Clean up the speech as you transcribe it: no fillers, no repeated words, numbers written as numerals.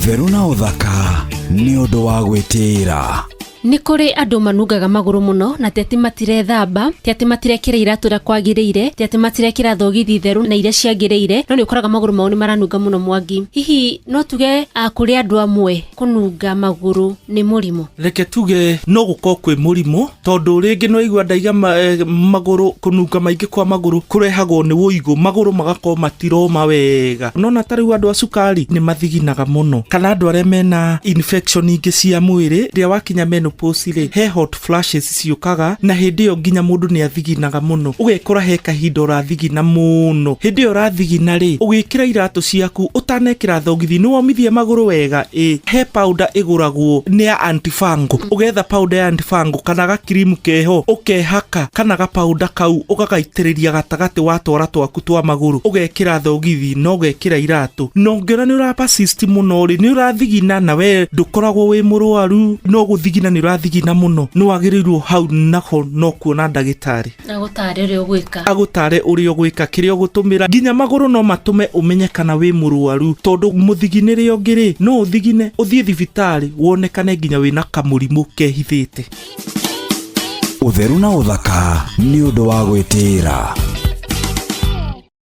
Ũtheru na ũthaka nĩ ũndũ wa gwĩtĩĩra. Nĩ kũrĩ andũ manungaga magũrũ mũno na ti atĩ matirethamba, ti atĩ matirekĩra iratũ ũrĩa kwagĩrĩire, ti atĩ matirekĩra thogithi theru na iria ciagĩrĩire, no nĩ ũkoraga magũrũ mao nĩ maranunga mũno Mwangi. Hihi no tuge kũrĩ andũ amwe kũnunga magũrũ nĩ mũrimũ? Reke tuge no gũkorwo kwĩ mũrimũ tondũ rĩngĩ nĩ waigua ndaiga magũrũ kũnunga maingĩ kwa magũrũ kũrehagwo nĩ ũigũ, magũrũ magakorwo matiroma wega. Nona ta rĩu andũ a cukari nĩ mathiginaga mũno, kana andũ arĩa mena infection ingĩ cia mwĩrĩ, rĩrĩa wakinya menopause rĩ, he hot flashes ciũkaga na hĩndĩ ĩyo nginya mũndũ nĩ athiginaga mũno, ũgekora he kahinda ũrathigina mũno. Hĩndĩ ĩyo ũrathigina rĩ, ũgĩkĩra iratũ ciaku ũtanekĩra thogithi nĩ womithie magũrũ wega ĩ, he powder ĩgũragwo nĩ ya antifungal, ũgetha powder ya antifungal kana gakirimu keho ũkehaka kana ga powder kau ũgagaitĩrĩria gatagatĩ wa twara twaku twa magũrũ, ũgekĩra thogithi na ũgekĩra iratũ, na ũngĩona nĩ ũra persist mũno rĩ, nĩ ũrathigina na we ndũkoragwo wĩ mũrwaru, no gũthigina nĩ ũrathigina mũno, nĩ wagĩrĩirwo hau naho no kuona ndagĩtarĩ agũtare ũrĩa ũgwĩka, agũtare ũrĩa ũgwĩka, kĩrĩa ũgũtũmĩra. Nginya magũrũ no matũme ũmenye kana wĩ mũrwaru, tondũ mũthiginĩre ũngĩ rĩ, no ũthigine ũthiĩ thibitarĩ wonekane nginya wĩna kamũrimũ kehithĩte. Ũtheru na ũthaka nĩ ũndũ wa gwĩtĩĩra.